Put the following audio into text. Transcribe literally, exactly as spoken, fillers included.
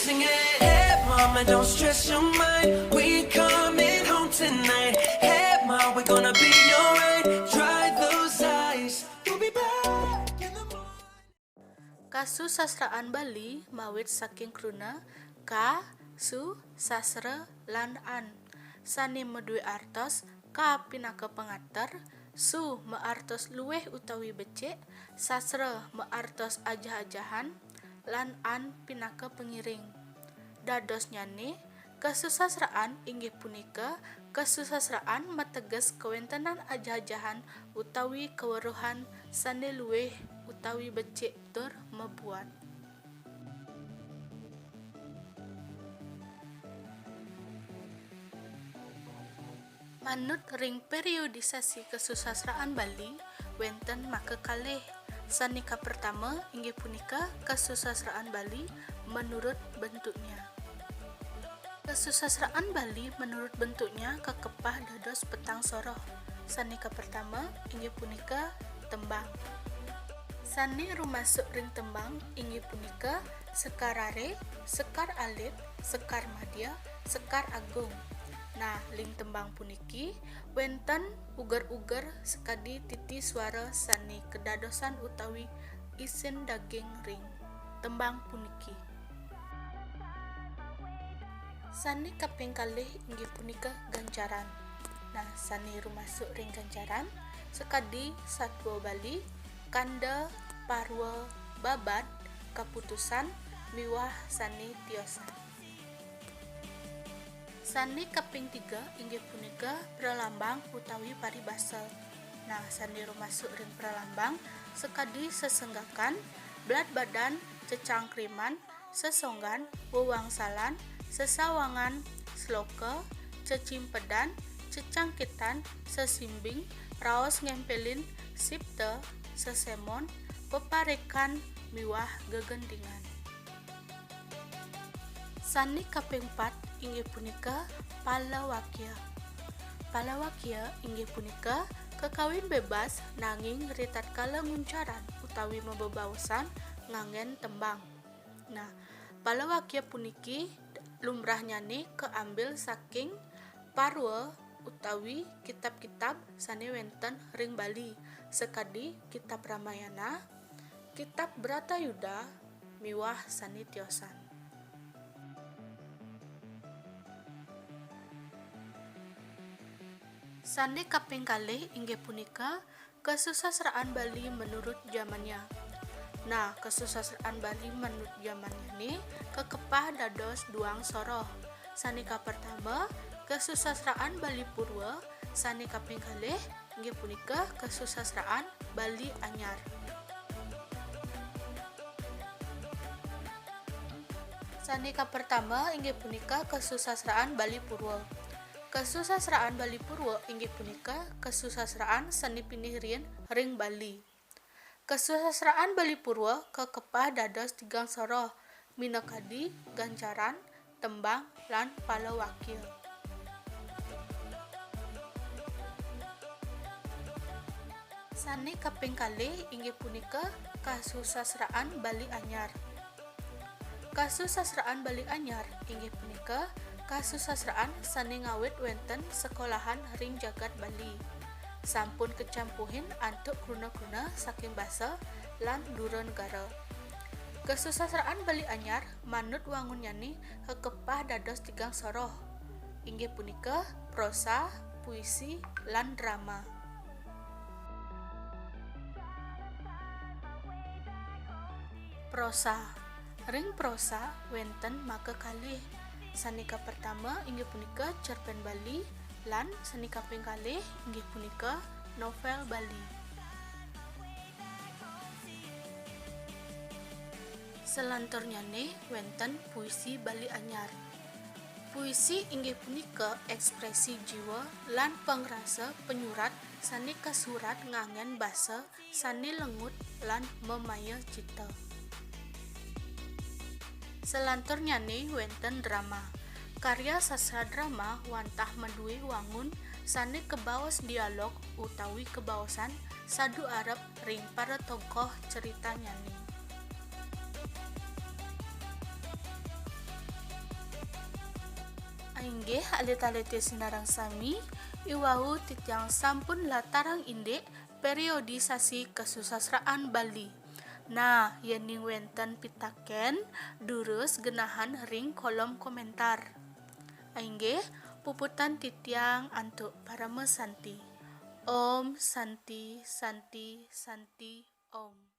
Sing it, hey mama, don't stress your mind. We coming home tonight. Hey ma, we're gonna be alright. Dry those eyes. We'll be back in the morning. Kasusasraan Bali mawit saking kruna ka, su, sasra, lan an. Sane maduwe artos, ka pinaka pangater, su maartos luwih utawi becik, sasra maartos ajah-ajahan, lan an pinaka pangiring. Dadosnyane, kasusasraan inggih punika kasusasraan mateges kawentenan ajah-ajahan utawi kaweruhan sane luwih utawi becik tur mabuat. Manut ring periodisasi kasusasraan Bali, wenten makakalih. Sane kapertama inggih punika kasusasraan Bali menurut bentuknya. Kasusasraan Bali menurut bentuknya kakepah dados petang soroh. Sane kapertama inggih punika tembang. Sane rumasuk ring tembang inggih punika Sekar Rare, Sekar Alit, Sekar Madya, Sekar Agung. Nah, ring tembang puniki wenten uger-uger sakadi titi swara sane kadadosan utawi isin daging ring tembang puniki. Sane kaping kalih inggih punika gancaran. Nah, sane rumasuk ring gancaran sakadi satua Bali, kanda, parwa, babad, kaputusan, miwah sane tiosan. Sane kaping tiga inggih punika pralambang utawi paribasa. Nah, sane rumasuk ring pralambang sakadi sesenggakan, bladbadan, cecangkriman, sesonggan, wewangsalan, sesawangan, sloka, cecimpedan, cecangkitan, sesimbing, raos ngempelin, sipta, sesemon, peparekan, miwah gegendingan. Sane kaping pat inggih punika palawakya. Palawakya inggih punika kakawin bebas nanging ritatkala nguncaran utawi mabebaosan nganggen tembang. Nah, palawakya puniki lumrahnyane kaambil saking parwa utawi kitab-kitab sane wenten ring Bali, sakadi kitab Ramayana, kitab Bratayuda, miwah sane tiosan. Sane kaping kalih inggih punika kasusasraan Bali menurut zamannya. Nah, kasusasraan Bali menurut zamannyane kakepah dados duang soroh. Sane kapertama, kasusasraan Bali Purwa, sane kaping kalih inggih punika kasusasraan Bali Anyar. Sane kapertama inggih punika kasusasraan Bali Purwa. Kasusasraan Bali Purwa inggih punika kasusasraan sane pinih riin ring Bali. Kasusasraan Bali Purwa kakepah dados tigang soroh, minakadi gancaran, tembang, lan palawakya. Sane kaping kalih inggih punika kasusasraan Bali Anyar. Kasusasraan Bali Anyar inggih punika kasusasraan sane ngawit wenten sekolahan ring jagat Bali. Sampun kacampuhin antuk kruna-kruna saking basa lan dura negara. Kasusasraan Bali Anyar manut wangunnyane kakepah dados tigang soroh, inggih punika prosa, puisi, lan drama. Prosa. Ring prosa wenten makakalih. Sane kapertama inggih punika cerpen Bali, lan sane kaping kalih inggih punika novel Bali. Salanturnyane wenten puisi Bali Anyar. Puisi inggih punika ekspresi jiwa lan pangrasa panyurat sane kasurat nganggen basa sane lengut lan mamaya cita. Salanturnyane wenten drama. Karya sastra drama wantah maduwe wangun sane kabaos dialog utawi kabaosan sadu arep ring para tokoh critanyane. Inggih, alit-alit sinareng sami, iwau titiang sampun latarang indik periodisasi kasusastraan Bali. Nah, yening wenten pitaken, durus genahan ring kolom komentar. Inggih, puputang titiang antuk parama santi. Om Santi, Santi, Santi, Om.